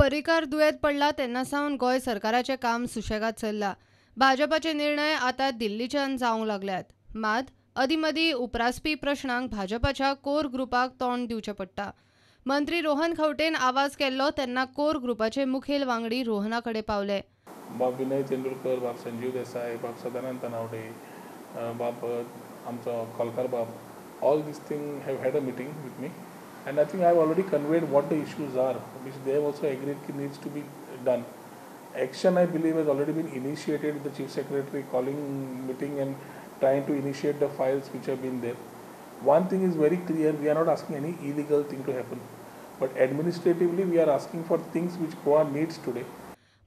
पर्रीकार दुयेंत पडला तेन्ना सावन गोंय सरकाराचें काम सुशेगाद चल्लां. भाजपाचे निर्णय आतां दिल्लीच्यान जावंक लागल्यात. मात अदींमदीं उप्रासपी प्रश्नांक भाजपाच्या कोर ग्रुपाक तोंड दिवचें पडटा. मंत्री रोहन खंवटेन आवाज केल्लो तेन्ना कोर ग्रुपाचे मुखेल वांगडी रोहना कडेन पावले. बाब विनय तेंडुलकर, बाब संजीव देसाय, बाब सदानंद तानावडे, बाब आमचो खोलकार बाब, all these thing have had a meeting with me and I think I have already conveyed what the issues are, which they have also agreed ki needs to be done. Action, I believe, has already been initiated with the Chief Secretary calling meeting and trying to initiate the files which have been there. One thing is very clear, we are not asking any illegal thing to happen, but administratively we are asking for things which Goa needs today.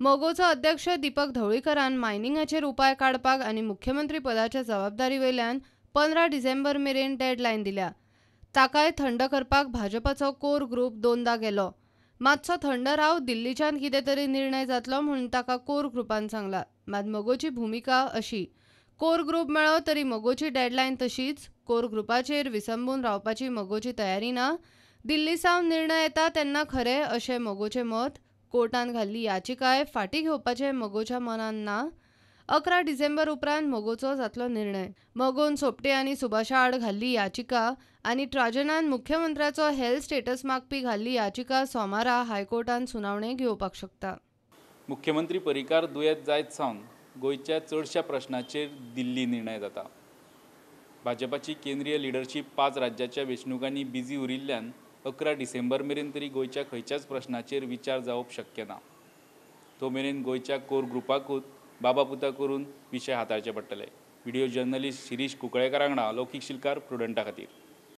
मगोचो अध्यक्ष दीपक ढवळीकरान मायनिंगाचेर उपाय काडपाक आनी मुख्यमंत्री पदाच्या जबाबदारी वयल्यान 15 डिसेंबर मेरेन deadline दिल्या. ताकाय थंड करपाक भाजपाचो कोर ग्रुप दोनदा गेलो. मातसो थंड राव, दिल्लीच्यान कितें तरी निर्णय जातलो म्हूण ताका कोर ग्रुपान सांगला. मात मगोची भुमिका अशी, कोर ग्रुप मेळ्ळो तरी मगोची डेडलायन तशीच. कोर ग्रुपाचेर विसंबून रावपाची मगोची तयारी ना. दिल्ली सावन निर्णय येता तेन्ना खरें अशें मगोचें मत. कोर्टान घाल्ली याचिकाय फाटीं घेवपाचें मगोच्या मनान ना. 11 डिसेंबर उपरांत मगोचो जातलो निर्णय. मगोन सोपटे आनी सुभाषा आड घाल्ली याचिका आनी ट्राजनान मुख्यमंत्र्याचो हेल्थ स्टेटस मागपी घाल्ली याचिका सोमारा हायकोर्टान सुनावणी घेवपाक शकता. मुख्यमंत्री पर्रीकार दुयेंत जायत सावन गोंयच्या चडश्या प्रश्नाचेर दिल्ली निर्णय जाता. भाजपाची केंद्रीय लिडरशीप 5 राज्याच्या वेंचणुकांनी बिजी उरिल्ल्यान 11 डिसेंबर मेरेन तरी गोंयच्या खंयच्याच प्रश्नाचेर विचार जावप शक्य ना. तो मेरेन गोंयच्या कोर ग्रुपाकूच बाबा पुता करून विशय हाताळचे पडटले. व्हिडिओ जर्नलिस्ट शिरीष कुंकळेकार वांगडा लौकीक शिलकार, प्रुडंटा खातीर.